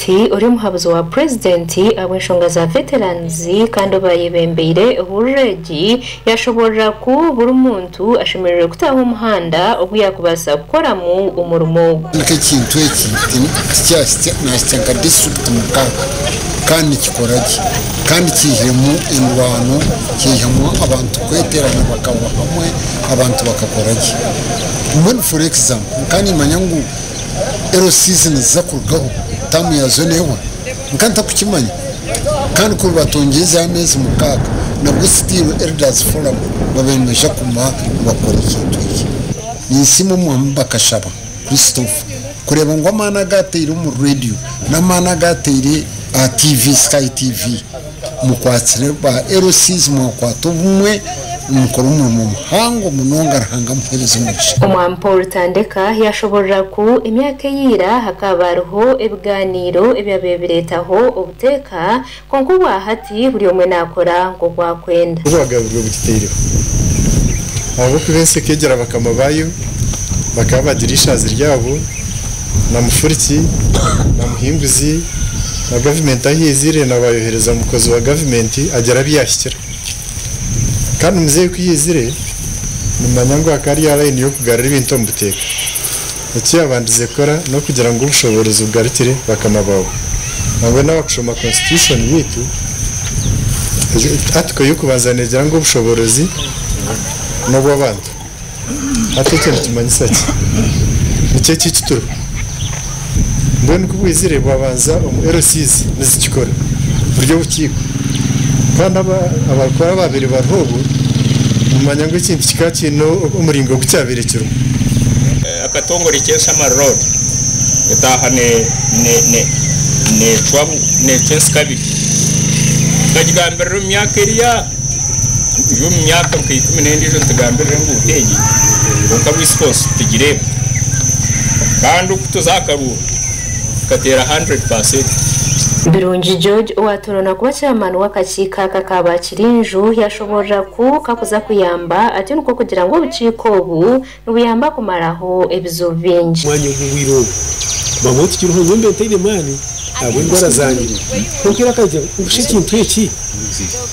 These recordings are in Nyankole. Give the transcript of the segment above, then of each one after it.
Hati ori omuhabuzi wa Purezidenti ahabw'enshonga za Veterans kandi obayebembeire ehururu egi yashoborora ku buri muntu ashemereire kutaho omuhanda ogu yakubaasa kukoramu omurimo ogu. Nk'ekintu eki tikyahitsya nahitsya nka disiturikiti mukaaga kandi nikikora gye kandi kiihiremu endwano kiihamu abantu kweterana bakaba hamwe abantu bakakora gye. Mbwenu for example nkaba nimanya ngu LCs niziza kurugaho taamu yaazo neehwa nka ntakukimanya kandi kuri batongyezeho ameezi mukaaga nabwo still Elders Forum babaire nibaija kuguma nibakora ekintu eki. Ninsiima Omwami Bakashaba Christopher kureeba ngu amaani agu ataire omu radio n'amaani agu ataire aha TV, Sky TV, mukwatsire ba LCs mwakwata obumwe nimukora omurimo muhango munonga Ruhanga amuhereze omugisha. Omwami Paul Tandeka yashoborora ku emyaka eya ira hakaba hariho ebiganiiro ebyabaire bireetaho obuteeka kwonka obwahati buri omwe nakora nk'oku akwenda. Obwagaburwe bugiteireho ahabw'okuba ensi ekegyera bakama baayo bakaba bagira ishaazi ryabo na mufuriki na muhinguzi na gavumenti ahu yaizire nabayohereza omukozi wa gavumenti agira abu yahikira. Kandi muzeeyi ku yaizire nimanya ngu akaba ari aha layini y'okugarura ebintu omu buteeka. Eki yabandize kukora n'okugira ngu obushoboorozi bugarukire bakama baawe. Nangwa n'abakushoma constitution yaitu, article y'okubanza neegira ngu obushoboorozi n'obw'abantu. Hati ekyo nikimanyisa ki? Nikyo eki ekituriho. Mbwenu ku bwizire bwabanza omu LCs nizikikora buri obukiiko. Kandi abarikukora ababaire bariho obwo nimumanya ngu ekintu kikaba kiine omuringo ogu kyabaire kirimu. Akatongore k'Enshama Road etaaha neecwa ensi kabiri. Tukagigambirira omu myaka eriya eri omu myaka nka ikumi n'endiijo nitugambirira enguuto egi kwonka response tugireeba. Kandi oku tuza aha karuuru tukateera 100%. Birungi George owatoorana kuba chairman w'akakiiko aka ka Bakirinju yashoborora ku kakuza kuyamba atyo nikwo kugira ngu obukiiko obu nibuyamba kumaraho ebizibu bingi. Omwanya ogu obwire obu bamwe tikiriho nyowe mbe ntaine maani ahabw'endwara zangye kwonka era akagira ngu shi ekintu eki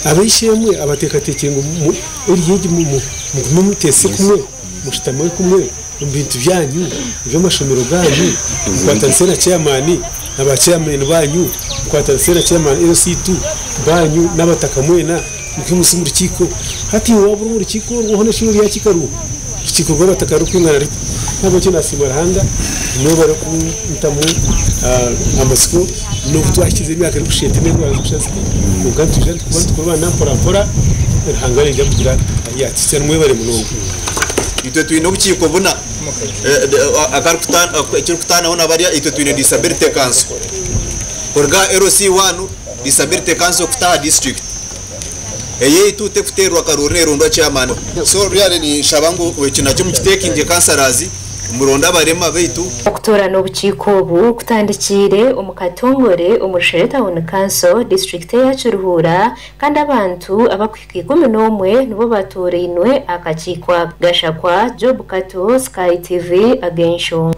ab'eishe-emwe abateekateekire ngu eri egi mugume muteese kumwe mushutame kumwe omu bintu byanyu eby'amashomero gaanyu mukwatanise na chairman na ba chairman baanyu mukwatanise na chairman LC2 baanyu n'abataka mwena mukaimutsya omu rukiiko. Hati iwe waaba ori omu rukiiko orwo hoona shi ori aha kikaru? Orukiiko rw'abataka rurikwingana ruta? N'ahabw'ekyo naasiima Ruhanga mwebare kuntamu amatsiko n'obu twahikize emyaka erikushusha eti n'endwara zirikushusha ziti kwonka nitwija nitukuba nitukurwana mpora mpora Ruhanga naija kugira ahu yaatuhitsya. Nimwebare munonga. Itwe twine obukiiko buna ekirikutaanaho na bariya itwe twine Disability Council kuruga aha LC one Disability Council kuta aha district eyaitu tekuteerwa karuuru nerondwa chairman so really ninshaba ngu eki nakyo mukitekinge councillors muronde abarema baitu. Okutoorana obukiiko obu kutandikiire omu katongore omu Rushere Town Council, disiturikiti eya Kiruhura kandi abantu abakuhika 11 nibo batoorainwe aha kakiiko aka. Gashakwa Job Kato, Sky TV, Ag'enshonga.